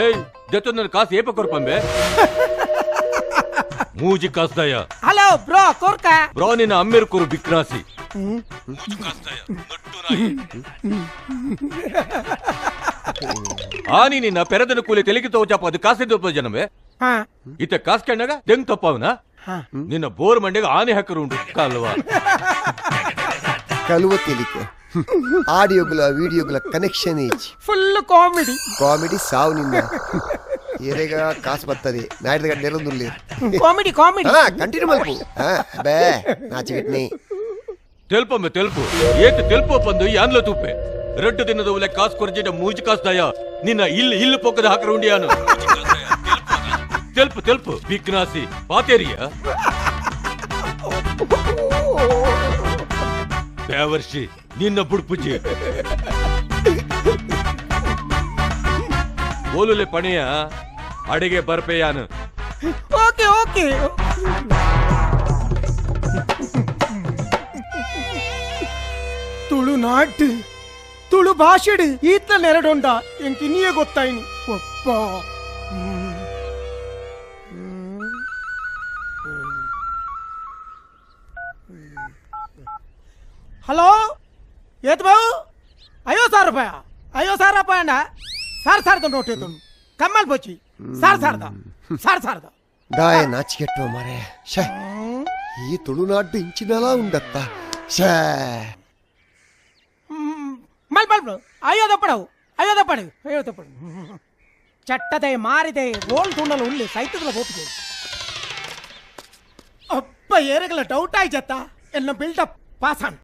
ಏಯ್ ದೆತ್ತೊಂದರ ಕಾಸು ಏಪ ಕೊರ್ಪಂಬೆ ಮೂಜಿ ಕಾಸ್ದಾಯ. ಹಲೋ ಬ್ರೋ ಕೊರ್ಕ ಬ್ರೋ ನಿನ್ನ ಅಮ್ಮೇರು ಕೊರು ಬಿಕ್ರಾಸಿ. ಆನಿ ನಿನ್ನ ಪೆರದನ ಕೂಲಿ ತೆಲಿಗೆ ತೋಚಾಪ ಅದು ಕಾಸಿದ್ದು ಜನವೇ ಇತ್ತ ಕಾಸ್ ಕಂಡಾಗ ದೆಂಗ್ ತಪ್ಪವನ ನಿನ್ನ ಬೋರ್ ಮಂಡೆಗೆ ಆನೆ ಹಾಕರು ಉಂಟು ಕಾಲ್ವಾ ಕಲುವ ತೆಲಿಕೆ ಆಡಿಯೋಗಳ ವಿಡಿಯೋಗಳ connection each full comedy comedy ಸಾವು ನಿನ್ನ ಏರೆಗ ಕಾಸು ಬರ್ತದೆ ನಾಯ್ದ ಗಂಟೆ ಕಾಮಿಡಿ ಕಾಮಿಡಿ ಕಂಟಿನ್ಯೂ ಮಲ್ಪು ಬೇ ನಾಚಿಗೆಟ್ನಿ ತೆಲ್ಪೊಮ್ಮೆ ತೆಲ್ಪು ಏತು ತೆಲ್ಪೋ ಬಂದು ಯಾನ್ಲ ತೂಪೆ ರಡ್ಡು ದಿನದ ಉಲೆ ಕಾಸು ಕೊರ್ಜಿಡ ಮೂಜಿ ಕಾಸ್ದಾಯ ನಿನ್ನ ಇಲ್ಲಿ ಇಲ್ಲಿ ಪೊಕ್ಕದ ಹಾಕರ ಉಂಡಿಯಾನು ತೆಲ್ಪು ತೆಲ್ಪು ಬಿಕ್ನಾಸಿ ಪಾತೇರಿಯ ಬೇವರ್ಷಿ ನಿನ್ನ ಬುಡ್ಪುಜಿ ಓಲುಲೆ ಪಣೆಯ ಅಡಿಗೆ ಬರ್ಪೆಯಾನು. ಓಕೆ ಓಕೆ ತುಳುನಾಡು ತುಳು ಭಾಷೆಡು ಈತ ನೆರಡೊಂಡ ಎಂಕ್ ಇನ್ನಿಯೇ ಗೊತ್ತಾಯಿನಿ ಒಪ್ಪ. ಹಲೋ ಏತ್ ಬಾವು ಅಯ್ಯೋ ಸಾರ್ ರೂಪಾಯ ಅಯ್ಯೋ ಸಾರ್ ರೂಪಾಯ ಅಣ್ಣ ಸಾರ್ ಸಾರ್ದ ನೋಟ್ ಏತು ಕಮ್ಮಲ್ ಬೊಚ್ಚಿ ಸಾರ್ ಸಾರ್ದ ಸಾರ್ ಸಾರ್ದ ದಾಯ ನಾಚಿಕೆಟ್ಟು ಮಾರೆ ಶೇ ಈ ತುಳುನಾಡು ಇಂಚಿನಲ ಉಂಡತ್ತ ಶೇ ಮಲ್ ಮಲ್ ಅಯ್ಯೋ ದಪ್ಪಡವು ಅಯ್ಯೋ ದಪ್ಪಡು ಅಯ್ಯೋ ದಪ್ಪಡು ಚಟ್ಟದೆ ಮಾರಿದೆ ರೋಲ್ ತುಂಡಲು ಉಳ್ಳಿ ಸೈತದಲ ಬೋಪಿಗೆ ಅಪ್ಪ ಏರಗಲ ಡೌಟ್ ಆಯ್ತತ್ತ ಎಲ್ಲ ಬಿಲ್ಡಪ್ ಪಾಸ್ ಆನ್.